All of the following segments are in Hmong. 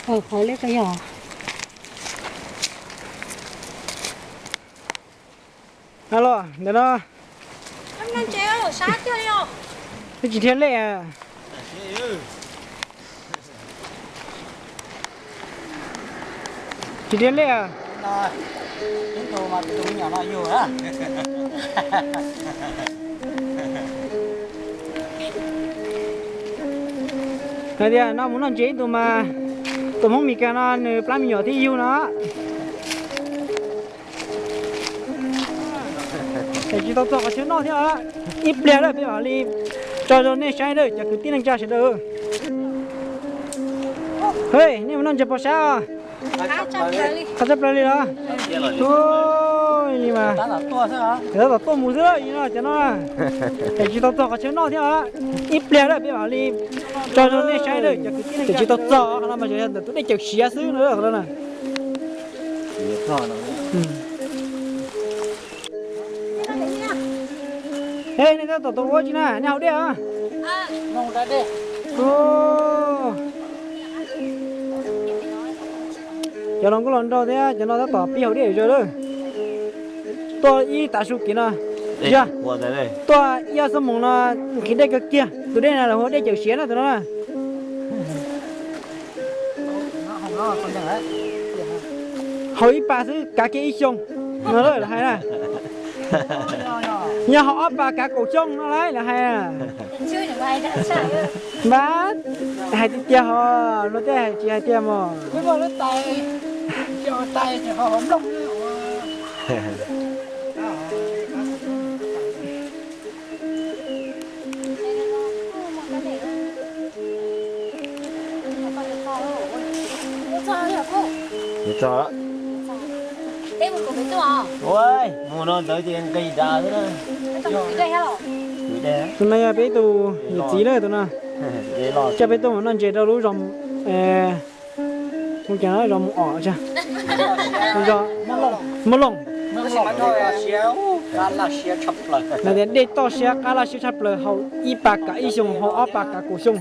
Qhov li ko yog. Alo, ntawm no. Twb tsis dhia lej. Tsis dhia lej. Hais tias no mus noj ntses ib tug mas, tus Hmoob Mes Kas no nws plab me nyuam thiab yug no. Es tsis tau txog qhov chaw noj thiab os. Ib pliag lawm peb mam li tso rau nej saib lawm cov kwv tij neej tsa sawv daws. Hej, nej mus noj ntses pos sab os. Qab tshaj plaws li los. Li mas tab tom tuaj mus xwb no cov no. Es tsis tau txog qhov chaw noj thiab os. Ib pliag lawm peb mam li tso rau nej saib lawm cov kwv tij neej tsa. Tsis tau txog qhov no mas yog ntawm tus dej cawm siav xwb no qhov no na. Hej, nej tab tom ua dab tsi na, nej haus dej os? Cov no kuj los nraug thiab, cov no tab tom pib haus dej zog lawm. Tuaj ib tav su kev no, yog tuaj ib ob xuab moos no nqhis dej kawg kiag, tus dej no lawv hu dej cawm siav na tus no na. Haus ib pas xwb kav kiag ib xyoo no lawm lawv hais na. Yog haus ob pas kav kaum xyoo no lawm lawv hais na. Npab, hais tiag tiag ho, luag tej hais tsis hais tiag mog. Mus no ntawd ces nqis dav xwb na. Tus no yog peb tus niam txiv lawm tus no. Coj peb tuaj mus noj ntses rau lub zos, mus cas zos mus om, Hmoob Loos. Hais tias dej toj siab qab laj siab tshaj plaws, haus ib pas kav ib xyoo, haus ob pas kav kaum xyoo.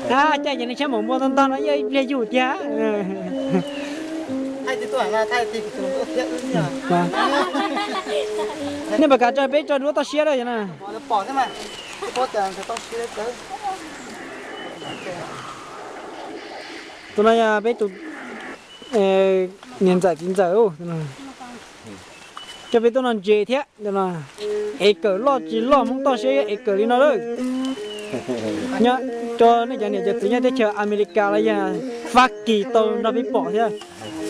Caij ces nej tshaib maum npua ntog ntog no ib pliag yug tiag. Nej puas kam tso peb tso duab toj siab lawm na? Tus no yog peb tus niam ntxawm txiv ntxawm, coj peb tuaj noj ntses thiab. Ev kawm loj tsis loj Hmoob toj siab ev kawm li no lawm. Nyob rau nej cov niam cov txiv nyob teb chaws Amelikas los yog Fab Kis tau nrog peb pom thiab.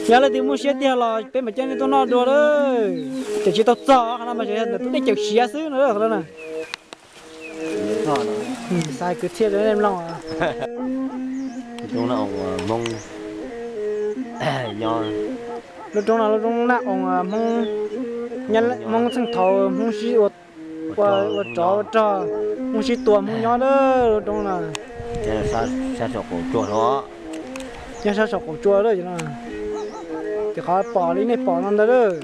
Yog leej twg muaj siab tiag los peb mam coj nej tuaj noj dua lawm. Ces tsis tau txog qhov no mas ntawm tus dej cawm siav xwb no qhov no na. Xav kwv txhiaj rau nej mloog. Lub roob no lub roob Naj Oos, Hmoob txheej thaud Hmoob sib ua tsov ua rog, Hmoob sib tua Hmoob nyob lawm lub roob no. Nyob sab saum qaum tsua lawm no. Ces qhov pom li nej pom no ntag lawm.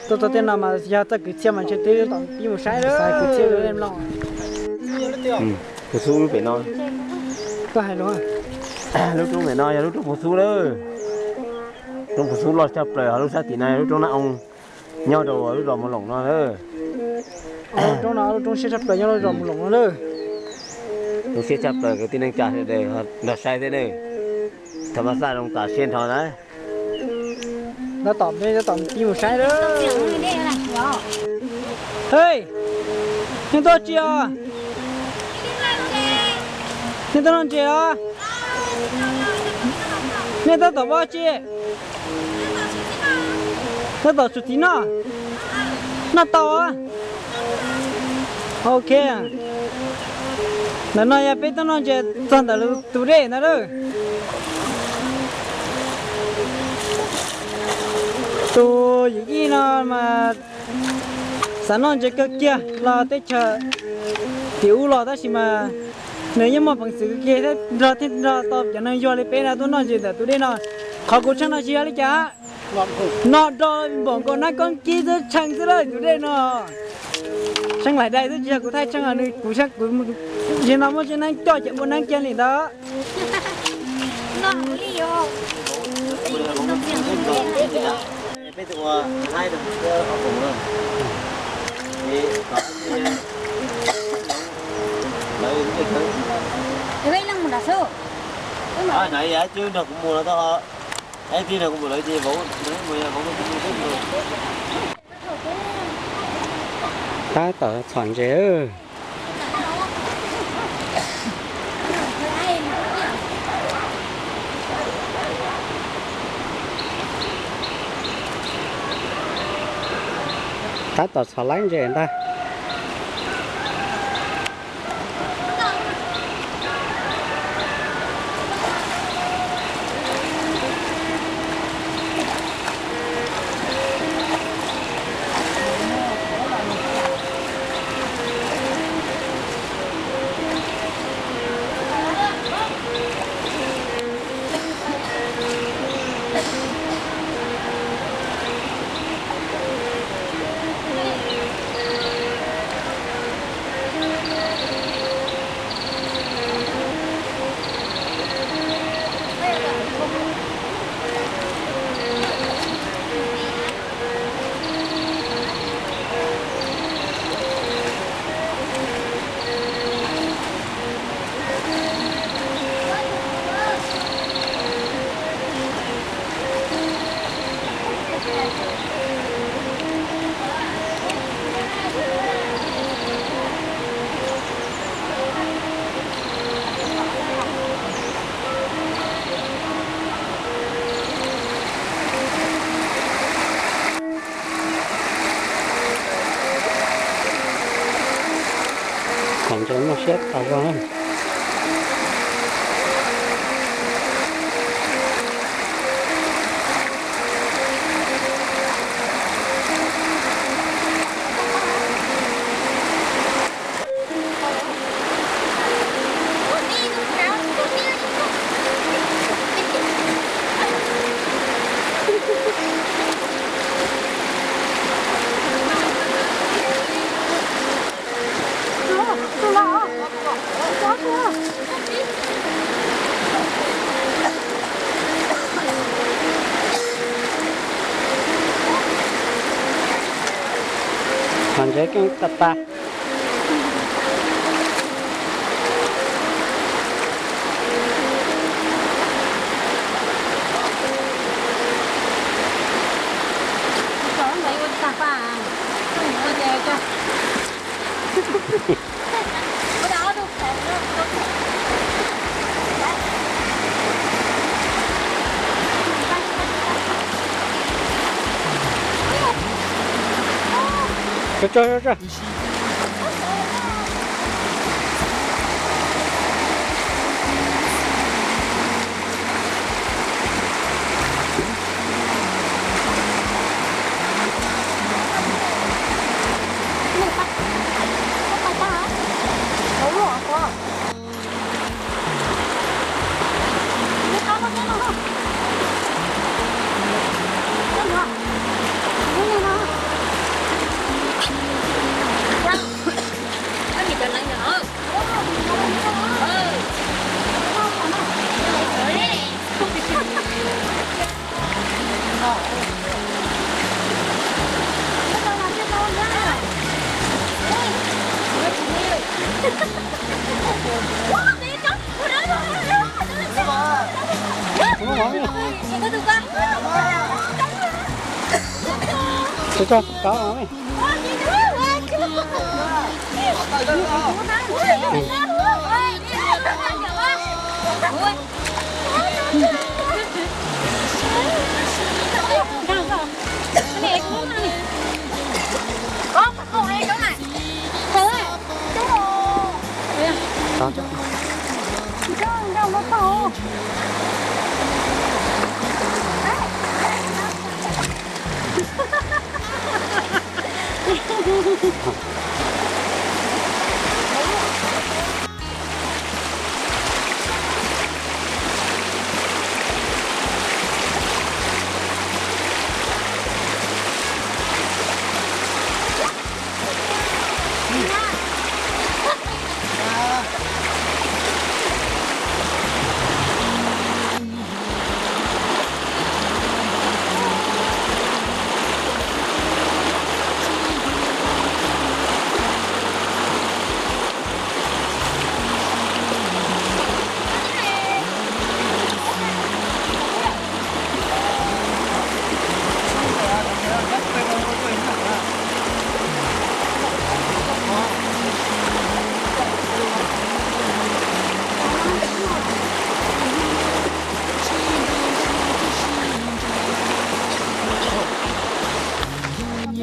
Tuaj txog tej no mas yog txoj kwv txhiaj mas ntshe twb tom pib mus saib lawm. Xav kwv txhiaj rau nej mloog. Phuv xub lub pem no. Koj hais lus. Lub roob pem no yog lub roob phuv xub lawm. Roob phuv xub loj tshaj plaws, ho lub sab tim no yog lub roob Naj Oos, nyob rau lub zos Mus Loos no lawm. Roob no lub roob siab tshaj plaws nyob lub zos Mus Loos no lawm. Lub siab tshaj plaws kwv tij neej tsa sawv daws nrog saib thiab nawb. Tham mas xaj zoo tas siab nrho na. Tab tom peb tab tom pib mus saib lawm. Hej, nej tuaj dab tsi os? Nej tuaj noj ntses los? Nej tab tom ua dab tsi? Tab tom tsum txiv noj. Noj tau os. Ok. Ntawm no yog peb tuaj noj ntses txog ntawm tus dej ntawd lawm. Tus yim yij no mas xav noj ntses kawg kiag los teb chaws tim ub los tab sis mas nws yeej muaj peev xwm kawg kiag thiab nrog thiaj nrog tau cov neeg yuag li peb no tuaj noj ntses ntawm tus dej no. Qhov kuv tshaj no tsis yog li cas. No do npaum nkaus nab koob kib xwb, tshee xwb lawm tus dej no. Tshee laim dais xwb, tsis yog kuv thaij tshee os, nws kuv tshee kuv, zaum no muaj tsev neeg coj ces muaj neeg kiag li ntawd. Tab tom txhom ntses. Tab tom txhom laib ntses ntag. Txhom ntses muaj siab tas zog. Txhom ntses keej tas tas. Tso, tso, tso, tso. Tso, tso, tso.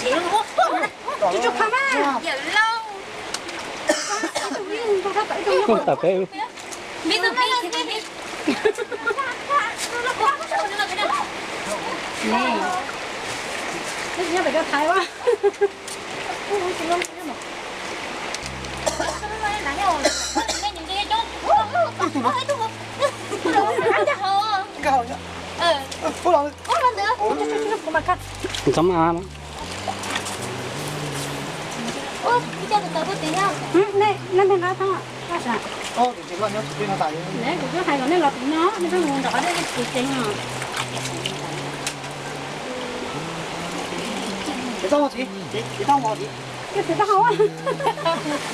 Tsis tau kho mas. Kuj tawm peb. Nyob pem cov Thaib ua. Txhob mas. Kuv twb hais kom nej los tim no, nej pheej mus nram qhov dej tsis ceev os.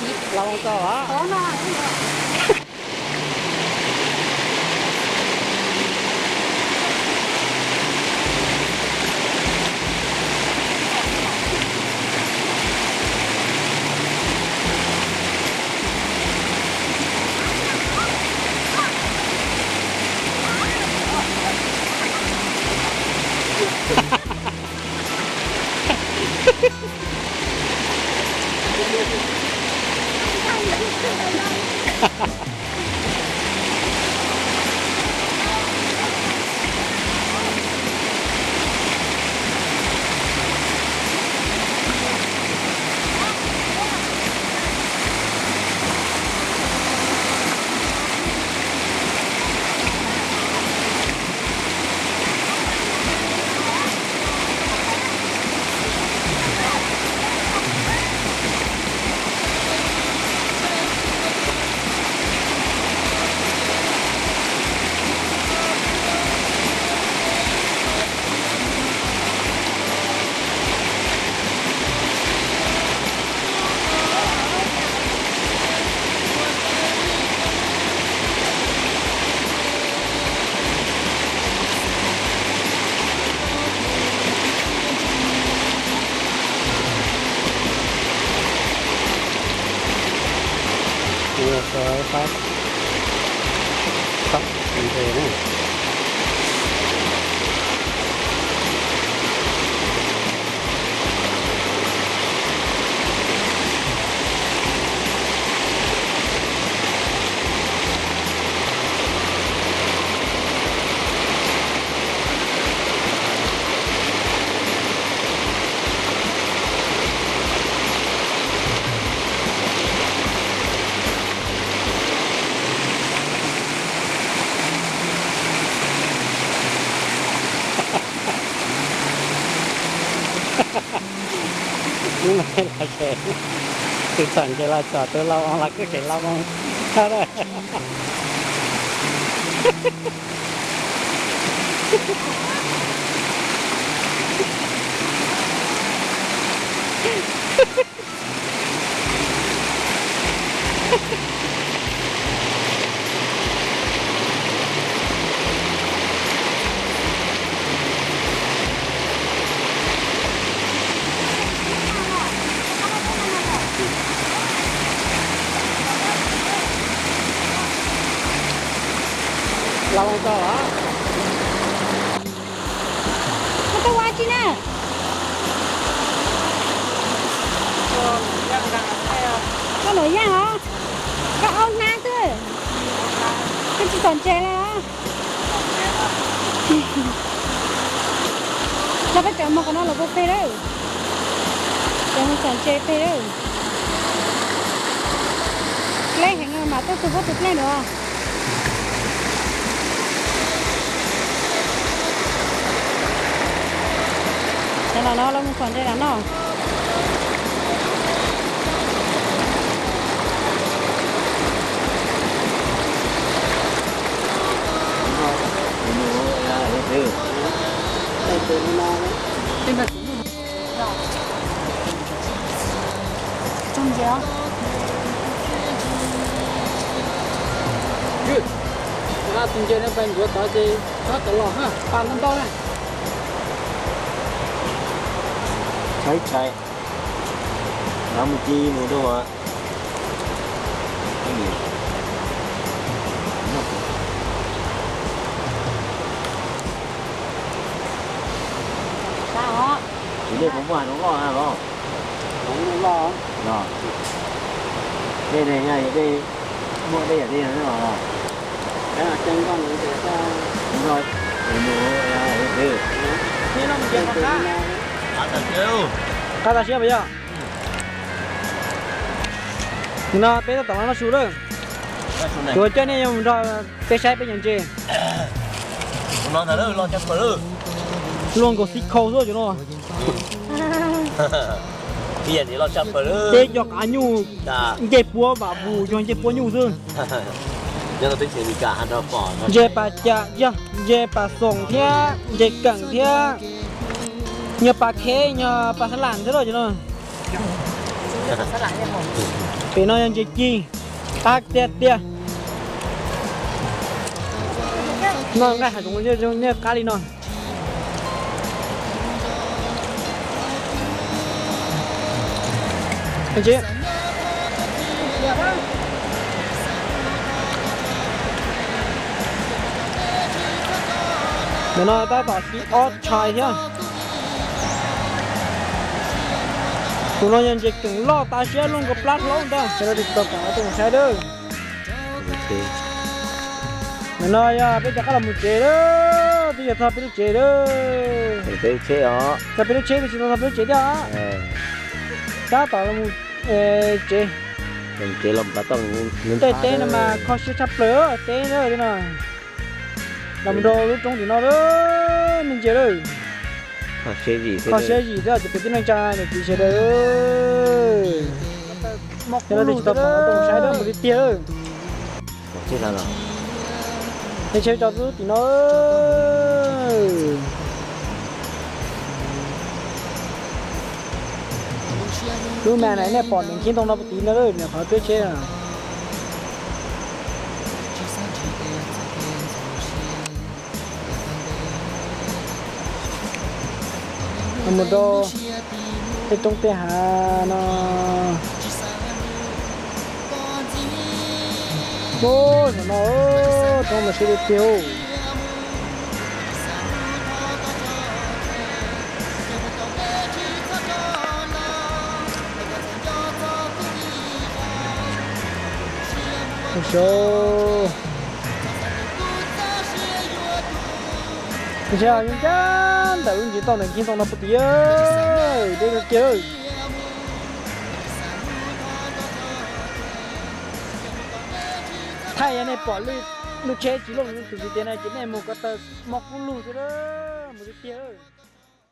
Los tau. Tus txom nyem los txog, tus laus los kuj tseem laus. Laus tau los. Koj tuaj ua dab tsi na? Tuam Yaj os, koj aub hnab xwb, koj tsis txom ntses li os. Los peb cov mus qhov no los puas peg lawm, cov mus txom ntses peg lawm. Dleb heev no mas tuaj txug puab tus dlej lawm. Cov no los mus txom ntses lawm no. Tus ntses os. Tus, tus ntses no pais ntxuav tod ces txhob tawm los, pa ntau ntau na. Tshaib tshaib, nrad mus ci mus dua. Tus dej puas muaj hais loj na los? Dej ne, dej muaj dej yam dej no los? Qab tas siab puas yog? Nim no peb tab tom los noj su lawm. Kuv coj nej yuav mus nrog peb saib peb cov ntses. Luaj nkaus xib khau xwb cov no. Peb cov qav nyuj ncej puab vam vus yog ncej puab nyuj xwb. Ntses pas cam yog ntses pas xoom thiab ntses keem thiab. Nyuag pas kheb nyuag pas xab lam thiab lawm cov no. Pem no yog ntses ci, qab tiag tiag. Noj nqaij hav zoov nej qab li no. Ntawm no tab tom ci ob tshais thiab. Tus no yog ntses keem loj tas siab luaj nkaus plab hlaub ntag. Sawv daws tig tau kam ua tuaj mus saib lawm. Ntawm no yog peb rov qab los mus tsev lawm, twb yog txog peb lub tsev lawm. Txog peb lub tsheb twb tsis tau txog peb lub tsev thiab os. Tab tom los mus tsev. Tej teb no mas kho siab tshaj plaws teb na no. Los mus rau lub roob tim no lawm, nej ntsia lawm. Kho siab zim thiab cov kwv tij neej tsa niam txiv sawv daws. Cov no twb tsis tau pom los tuaj mus saib lawm, mus tiag tiag lawm. Tej tsheb tso lub tim no. Lub mas na nej pom nws khib ntoo no puag tid no, nws qhov twb tsheb na. Mus rau tej roob tej hav no. Ub, no roob mas siab tiag tiag. Ntshai yeej ncaj ntawm lub ntsis toj ntawm khib ntoo no puag tid, deb kawg kiag. Thaij yog nej pom lub tsheb tsis looj tus ntsis tiag na ces nej mus ko taw mob kub lug xwb, mus tiag tiag.